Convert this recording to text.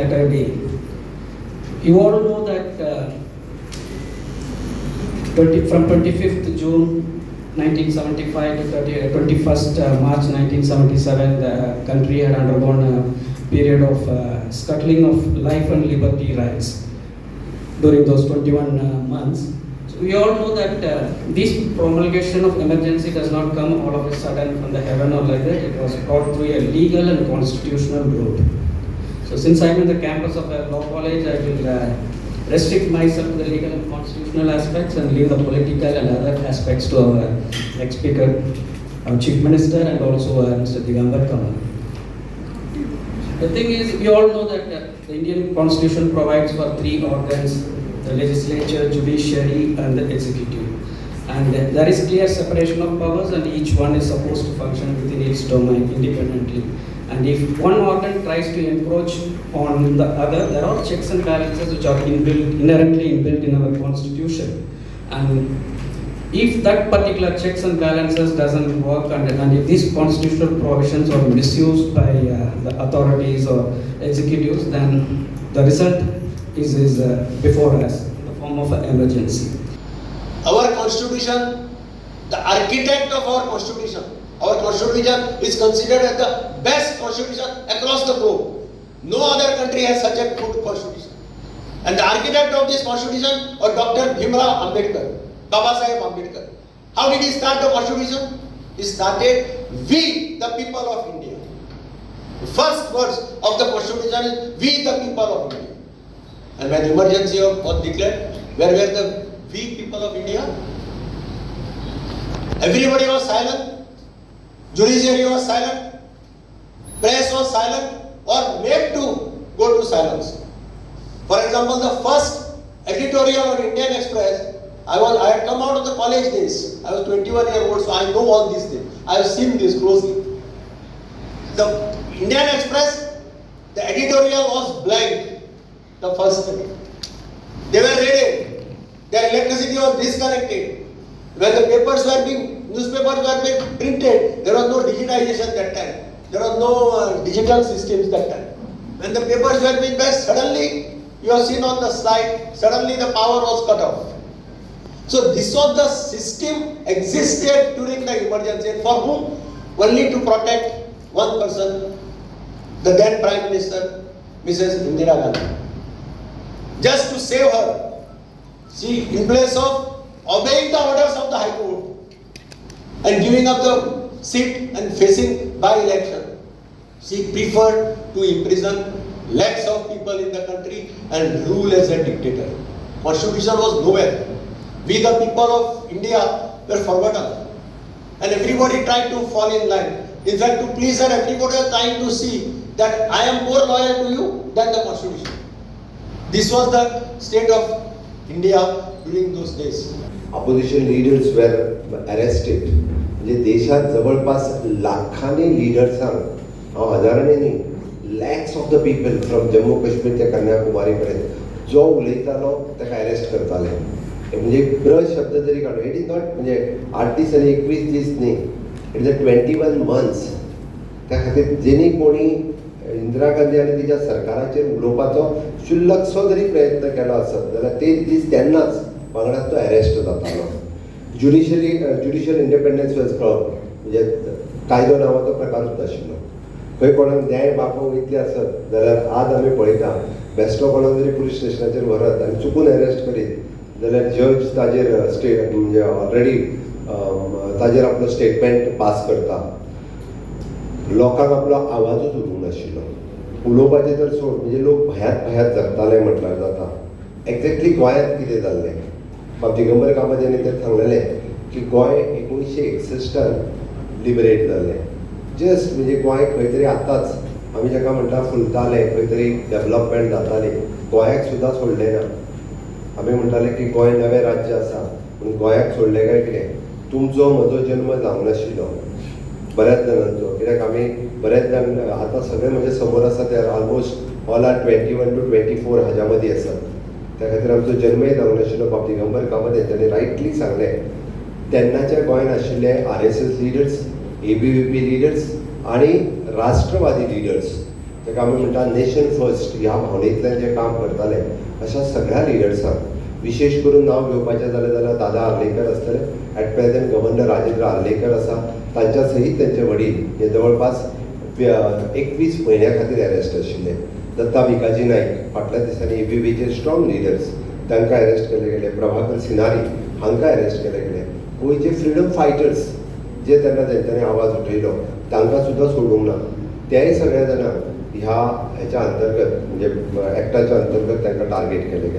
latter day. You all know that from 25th June 1975 to 21st March 1977, the country had undergone a period of scuttling of life and liberty rights during those 21 months. So we all know that this promulgation of emergency does not come all of a sudden from the heaven or like that. It was brought through a legal and constitutional route. So since I am in the campus of a law college, I will restrict myself to the legal and constitutional aspects and leave the political and other aspects to our next speaker, our Chief Minister, and also Mr. Digambar Kamat. The thing is, we all know that the Indian Constitution provides for three organs: the legislature, judiciary, and the executive. And there is clear separation of powers, and each one is supposed to function within its domain independently. And if one organ tries to encroach on the other, there are checks and balances which are inherently inbuilt in our constitution. And if that particular checks and balances doesn't work, and if these constitutional provisions are misused by the authorities or executives, then the result is before us in the form of an emergency. Our constitution, the architect of our constitution is considered as the best constitution across the globe. No other country has such a good constitution. And the architect of this constitution was Dr. Bhimrao Ambedkar, Baba Saheb Ambedkar. How did he start the constitution? He started, "We the people of India." The first words of the constitution is, "We the people of India." And when emergency was declared, where were the we people of India? Everybody was silent. Judiciary was silent, press was silent, or made to go to silence. For example, the first editorial on Indian Express, I had come out of the college days. I was 21 years old, so I know all these things. I have seen this closely. The Indian Express, the editorial was blank, the first thing. They were raided. Their electricity was disconnected. When the papers were being, newspapers were being printed, there was no digitization that time. There was no digital systems that time. When the papers were being pressed, suddenly, you have seen on the slide, suddenly the power was cut off. So this was the system existed during the emergency. And for whom? Only to protect one person, the then Prime Minister, Mrs. Indira Gandhi. Just to save her. See, in place of obeying the orders of the High Court and giving up the seat and facing by-election, she preferred to imprison lakhs of people in the country and rule as a dictator. Constitution was nowhere. We the people of India were forgotten. And everybody tried to fall in line. In fact, to please her, everybody was trying to see that I am more loyal to you than the Constitution. This was the state of India during those days. Opposition leaders were arrested. म्हणजे देशात जवळपास लाखांनी लिडर्सांक, हांव हजारांनी न्ही, lakhs of the people from Jammu Kashmir ते कन्याकुमारी पर्यंत जो उलयतालो ताका अरेस्ट करताले. म्हणजे ब्रश शब्द जरी काडलो, it is not म्हणजे 8 दीस आनी 21 दीस न्ही, it is a 21 months. त्या खातीर जेणी कोणी इंदिरा गांधी आनी तिच्या सरकाराचेर उलोवपाचो शुल्लकसो जरी प्रयत्न केलो आसत जाल्यार ते दीस तेन्नाच वांगडाच तो अरेस्ट जातालो. ज्युडिशियल इंडिपेंडन्स वॉज कळप, म्हणजे कायदो नांवाचो प्रकारूच नाशिल्लो. खंय कोणाक न्याय मागूंक वयतले आसत जाल्यार आज आमी पळयता बेस्टो कोणाक जरी पुलीस स्टेशनाचेर व्हरत आनी चुकून अरेस्ट करीत जाल्यार जज ताजेर स्टे म्हणजे ऑलरेडी ताजेर आपलो स्टेटमेंट पास करता. लोकांक आपलो आवाजूच उरूंक नाशिल्लो. उलोवपाचें तर सोड, म्हणजे लोक भयात भयात जगताले म्हटल्यार जाता. एक्झॅक्टली गोंयांत कितें जाल्लें, बाब दिगंबर कामत हांणी तर सांगलेलें की गोंय 1961 लिबरेट जाल्लें. जस्ट म्हणजे गोंय खंय तरी आतांच आमी जाका म्हणटा फुलतालें, खंय तरी डेवलपमेंट जाताली, गोंयाक सुद्दां सोडलें ना. आमी म्हणटाले की गोंय नवें राज्य आसा पूण गोंयाक सोडलें काय कितें. तुमचो म्हजो जन्म जावंक नाशिल्लो बऱ्याच जाणांचो, कित्याक आमी बऱ्याच जाण आतां सगळे म्हजे समोर आसा ते ऑलमोस्ट ऑल आर 21 to 24 हाज्या मदीं आसात. त्या खातीर आमचो जन्मय जावंक नाशिल्लो. बाब दिगंबर कामत हेंच्यांनी रायटली सांगलें, तेन्नाच्या गोंयांत आशिल्ले RSS leaders, ABVP leaders आनी राष्ट्रवादी लिडर्स ताका आमी म्हणटा नेशन फर्स्ट ह्या भावनेंतल्यान जे काम करताले अशा सगळ्या लिडर्सांक, विशेश करून नांव घेवपाचें जालें जाल्यार दादा आर्लेकर आसतले, at present governor Rajendra Arlekar आसा, तांच्या सहीत त्यांचे वडील हे जवळपास 21 म्हयन्या खातीर अरेस्ट आशिल्ले. दत्ता भिकाजी नायक फाटल्या दिसांनी एबीव्हीपीचे स्ट्रॉंग लिडर्स, तांकां अरेस्ट केले गेले. प्रभाकर सिनारी हांकां अरेस्ट केले गेले. गोंयचे फ्रिडम फायटर्स जे तेन्ना तेंच्यांनी आवाज उठयलो तांकां सुद्दां सोडूंक ना. तेय सगळ्या जाणांक ह्या हेच्या अंतर्गत, म्हणजे एक्टाच्या अंतर्गत तांकां टार्गेट केले गेले.